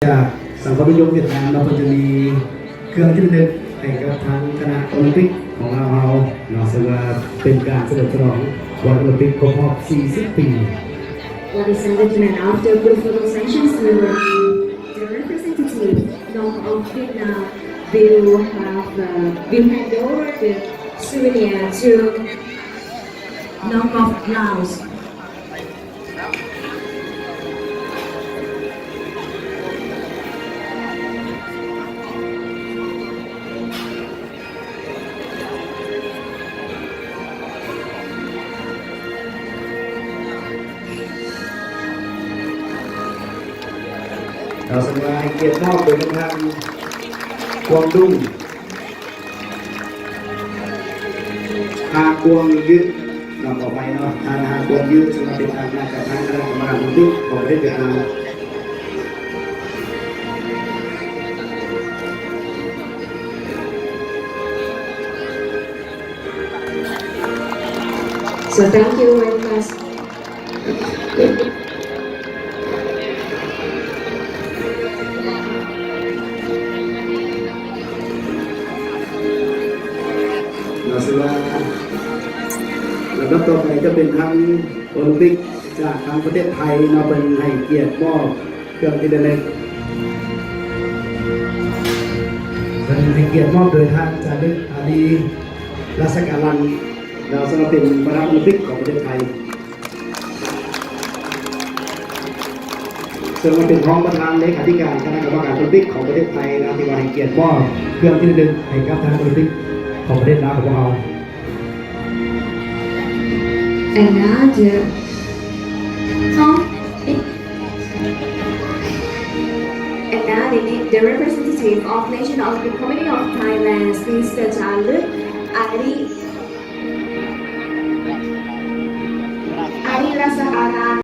ຈາກສັງຄະນິຍົມຫວຽດນາມເນາະ ເພິ່ນຈະມີເຄື່ອງທີ່ລະນຶກໃຫ້ກັບທາງຄະນະໂອລິມປິກຂອງລາວເຮົາເນາະ ເຊິ່ງວ່າເປັນການສະເຫຼີມສະຫຼອງວັນໂອລິມປິກຄົບຮອບສີ່ສິບປີ. Ladies and gentlemen, after beautiful sanctions, the representative of Vietnam will have, uh, will hand over the souvenir to Nongok Laos. ເອົາຊັ້ນວ່າໃຫ້ກຽດມອບໂດຍນາງ ກວາງດຸງ ຮາກວງຍືດ ນຳອອກໄປເນາະ ທ່ານ ຮາກວງຍືດ ເຊິ່ງວ່າເປັນທາງນາຍການທາງຄະນະກຳມະການໂອລິມປິກຂອງປະເທດຫວຽດນາມ. So thank you very much. ເນາະ ເຊິ່ງວ່າລຳດັບຕໍ່ໄປຈະເປັນທາງໂອລິມປິກຈາກທາງປະເທດໄທເນາະ ເພິ່ນໃຫ້ກຽດມອບ ເຄື່ອງທີ່ລະນຶກ ເພິ່ນໃຫ້ກຽດມອບໂດຍທ່ານ ຈາລຶກ ອາລີ ລາຊະກາລັນ ລາວເຊິ່ງວ່າເປັນປະທານໂອລິມປິກຂອງປະເທດໄທ ເຊິ່ງວ່າເປັນຮອງປະທານເລຂາທິການຄະນະກຳມະການໂອລິມປິກຂອງປະເທດໄທນະ ທີ່ວ່າໃຫ້ກຽດມອບເຄື່ອງທີ່ລະນຶກໃຫ້ກັບທາງໂອລິມປິກຂອງປະເທດລາວຂອງພວກເຮົາ. And now the, and now the, the representative of National Olympic Committee of Thailand, Mister Chalit Ari.